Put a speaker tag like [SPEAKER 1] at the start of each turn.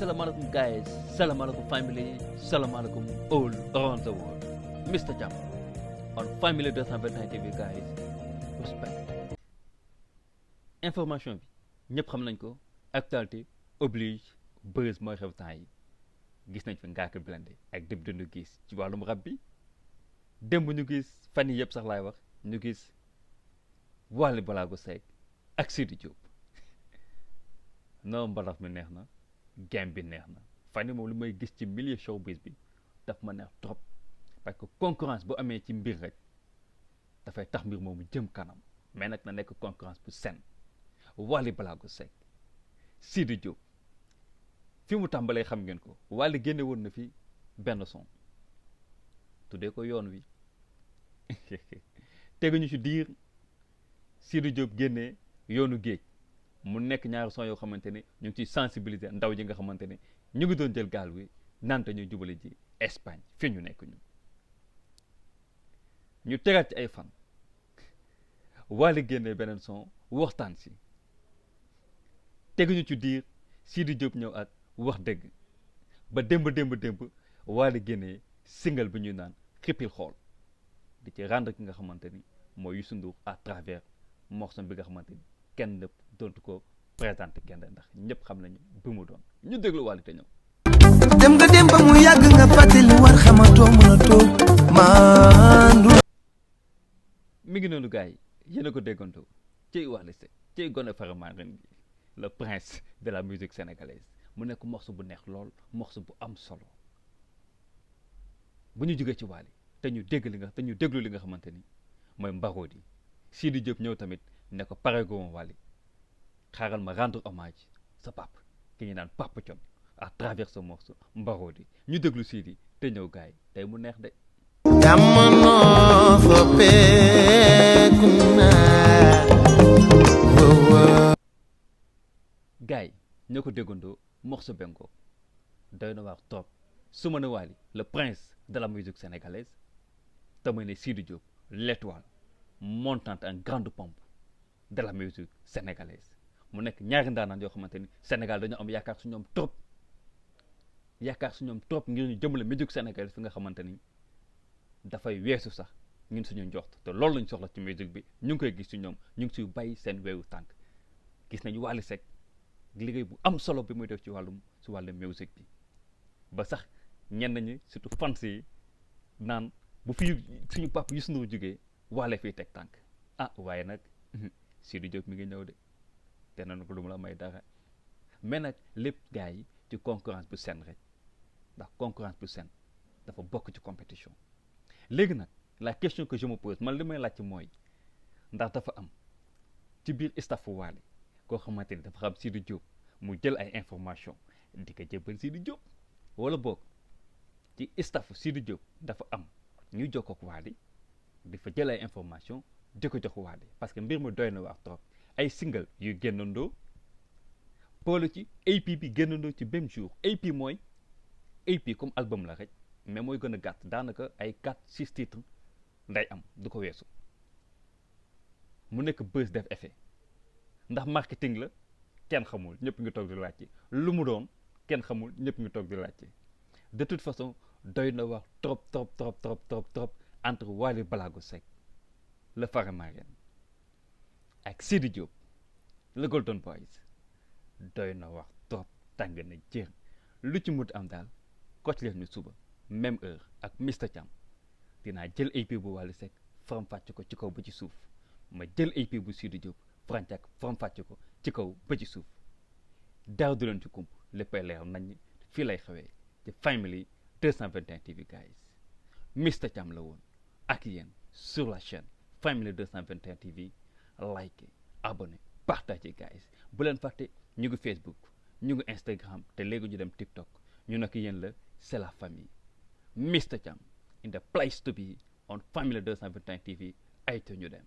[SPEAKER 1] Assalamualaikum guys, Assalamualaikum family, Assalamualaikum all around the world. Mr. Jam on Family 221 TV guys. Respect. Information bi ñëpp xam nañ ko actualité oblige buzz mooy xew temps yi gis nañ fi Ngaaka Blindé ak Dip Doundou Guiss ci wàllum rap bi démb ñu gis fan yi yëpp sax laay wax ñu gis Wally Ballago Seck ak Sidi Diop non mbalax mi neex na game bi neex na fan yi moom lu may gis ci milieu showbiz bi daf ma neex trop parce que concurrence bu amee ci mbir rek dafay tax mbir moomu jëm kanam mais nag na nekk concurrence bu saine Wally Ballago Seck Sidi Diop fi mu tàmbalee xam ngeen ko Wally génne woon na fi benn son tuddee ko yoon wi teguñu ci diir Sidi Diop génnee yoonu géej mu nekk ñaari son yoo xamante ne ñu ngi ciy sensibiliser ndaw ji nga xamante ne ñu ngi doon jël gaal wi nante ñu jubale ji Espagne fi ñu nekk ñu tegaat ci ay fan Wally génnee beneen son waxtaan si teguñu ci diir Sidi Diop ñëw ak wax dëgg ba démb Wally génnee single bi ñuy naan xippil xool di ci rendre ki nga xamante ni mooy Youssou Ndour à travers morceau bi nga xamante ni kenn nëpp dootu ko présenté kenn ndax ñëpp xam nañu bi mu doon ñu déglu Wally te ñëw.
[SPEAKER 2] dem nga dem ba mu yàgg nga fàttali war xamatoo mën a toog maandu.
[SPEAKER 1] mi ngi noonu gars yi yéen a ko déggantoo ciy Wally Seck ciy gone faramaan ren gi le prince de la musique sénégalaise mu nekk morceau bu neex lool morceau bu am solo bu ñu jógee ci Wally te ñu déglu li nga xamante ni mooy Mbarodi Sidi Diop ñëw tamit ne ko pare gu ma Wally xaaral ma rendre hommage sa pap ki ñu naan Papa Thione à travers ce morceau Mbarodi ñu déglu Sidi te ñëw gars yi tey mu neex de.
[SPEAKER 2] jamono soppeeku na.
[SPEAKER 1] gars yi ñoo ko déggandoo morceau bengo doy na waar trop su ma ne Wally le prince de la musique sénégalaise te muy ne Sidi Diop l'étoile montante en grande pompe de la musique sénégalaise mu nekk ñaari ndaanaan yoo xamante ni Sénégal dañoo am yaakaar su ñoom trop ngir ñu jëmale musique sénégalaise fi nga xamante ni dafay weesu sax ñun suñu njort te loolu lañ soxla ci musique bi ñu ngi koy gis ci ñoom ñu ngi siy bàyyi seen weewu tànk gis nañu Wally Seck liggéey bu am solo bi muy def ci wàllum musique bi ba sax ñenn ñi surtout fans yi naan bu fi suñu papa Youssou Ndour jógee Wally fiy teg tànk waaye nag Sidi Diop mi ngi ñëw de te nañu ko lu mu la may dara mais nag lépp gars yi ci concurrence bu saine rek ndax concurrence bu saine dafa bokk ci compétition léegi nag la question que je me pose man li may laaj mooy ndax dafa am ci biir staffu Wally koo xamante ni dafa xam Sidi Diop mu jël ay information di ko jébbal Sidi Diop wala boog ci staffu Sidi Diop dafa am ñuy jokkoo ak Wally di fa jël ay information di ko jox Wally parce que mbir mi doy na waar trop ay single yu génnandoo boole ci EP bi génnandoo ci même jour EP mooy EP comme album la rek mais mooy gën a gàtt daanaka ay 4-6 titres nday am du ko weesu mu nekk buzz def effet ndax marketing la kenn xamul ñëpp ngi toog di laajte lu mu doon kenn xamul ñëpp ngi toog di laajte de toute façon doy na wax trop entre Wally Ballago Seck le Faramareen ak Sidi Diop le Golden Boys doy na wax trop tàng na jër lu ci mut am daal coach leen ñu suba même heure ak Mr Thiam dinaa jël EP bu Wally Seck faram fàcc ko ci kaw ba ci suuf ma jël EP bu Sidi Diop faram fàcc ko ci kaw ba ci suuf daaw du leen ci kump léppay leer nañ fii lay xewee ci Family 221 TV guys Mr Thiam la woon ak yéen sur la chaîne Family 221 TV like abonné partagé guys bu leen fàtte ñu ngi Facebook ñu ngi Instagram te léegi ñu dem TikTok ñu nekk yéen la c'est la famille Mr Thiam in the place to be on Family 221 TV ay te ñu dem